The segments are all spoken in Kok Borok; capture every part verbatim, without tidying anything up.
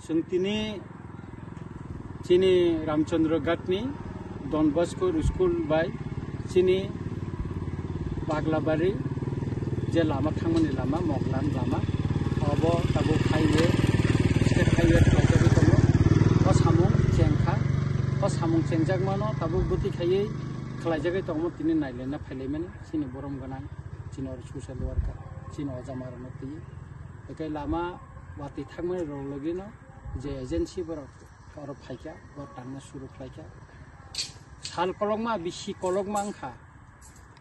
Chwng tini chini Ramchandra Ghatni Don Bosco School bai chini Paglabari je lama thangmani lama, Moglan lama, obo tabuk highway, state highway khlaijagwi tongo. O samung chengkha, o samung chengjakmano tabuk bwtwi khaiwi khlaijagwi tongmo tini nailaina phailaimani chini borom gwnang, chini oro social worker, chini oja marano twi. Ekai lama watwi thangmani rok logino je agency borok oro phaikha, bo tangna suru khlaikha. Sal kolokma, bisi kolokma wngkha,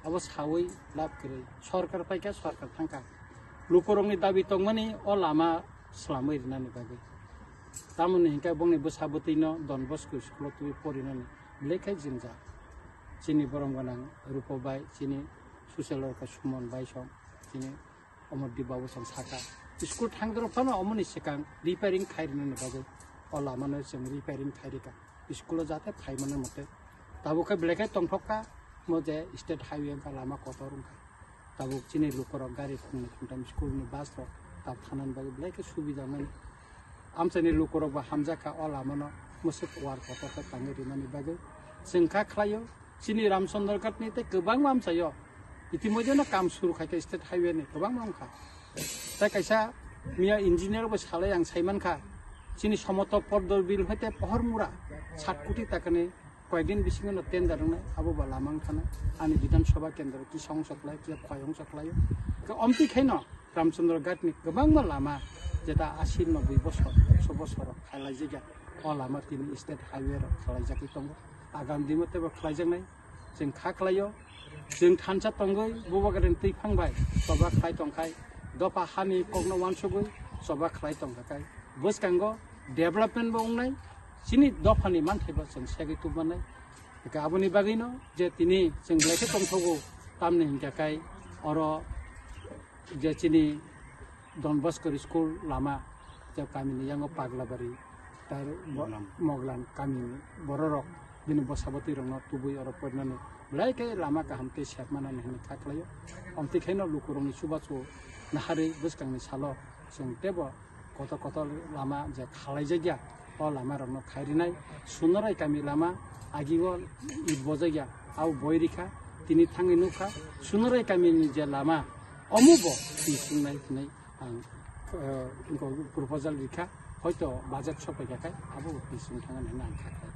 abo sawi lab kwrwi. Sorkar phaikha, sorkar thangkha. Lukurokni dabi tongmani o lama slamwi rinani bagwi. Tamoni hinkhe bongni bwsa bwtwino Don Bosco school-o twiwi porinani belai khe jingjak. Chini borom gwnang Rupo bai, chini social worker Sumon bai song, chini Omor Dibba bo chwng sakha, school thangdrop phano omoni swkang repairing khai rwnani bagwi o lamano chwng repairing khai rwkha, school-o jate phai mano mote. Tabuk khe belai khe tongthok kha, mo je state highway wngkha, lama kotor wngkha. Tabuk chini lukurok gari khungni khungtham school-ni bus rok tab thanani bagwi belai khe subida mani. Amchaini lukurokbo hamjakha o lamano mwswk kuar kotor khe tangwi rimani bagwi. Chwng kha khlaio, chini Ramchandra Ghatni tei kwbangma amchaio. Itimoidheno kam suru khaikha state highway-ni kwbangma wngkha. Tei kaisa miya engineer bo salai ang saimankha, chini Somoto Pordor Bill hoite Pohormura sat koti takani koyekdin bisingo no tender wngnai, abo ba lama wngkha na. Ani Bidhan Sabha kendro kisa ongsa khlai, kisa khoi ongsa khlaio. Khe omtwi khaino Ramchandra Ghatni kwbangma lama, jeta asi noboi bosor, ekso bosor rok khailaijakya, o lama tini state highway rok khalaijagwi tongo. Agam dino teibo khlaijaknai, chwng kha khlaio. Chwng thansa tongwi bubagrani twiphang bai choba khlai tongkhai, dopha hani kokno uansugwi choba khlai tongkhakhai, bwskango development bo wngnai, chini dophani manthai bo chwng segwi tubmannai. Hwnkhe aboni bagwino je tini chwng belai khe tongthogo, tamni hinkhe kai oro je chini Don Bosco School lama, je kamini yango Paglabari, tai bo-, Moglan. Moglan kamini bororok bini bwsa bwtwirokno tubui oro porinani belai khe lama kaham tei sep manani hwnwi kha khlaio. Omtwi khaino lukurokni chubachu naharwi bwskangni salo chwng teibo kotor kotor lama je khalaijakya, o lama rokno khai rinai. Sunarai kami lama agi o it bojakya, abo boi rikha, tini thangwi nukha. Sunarai kamini je lama, omo bo twi sungnai hinwi ang, eh, proposal rikha, hoito budget sopaikha khai abo bo twi sung thangani hinwi ang kha khlai.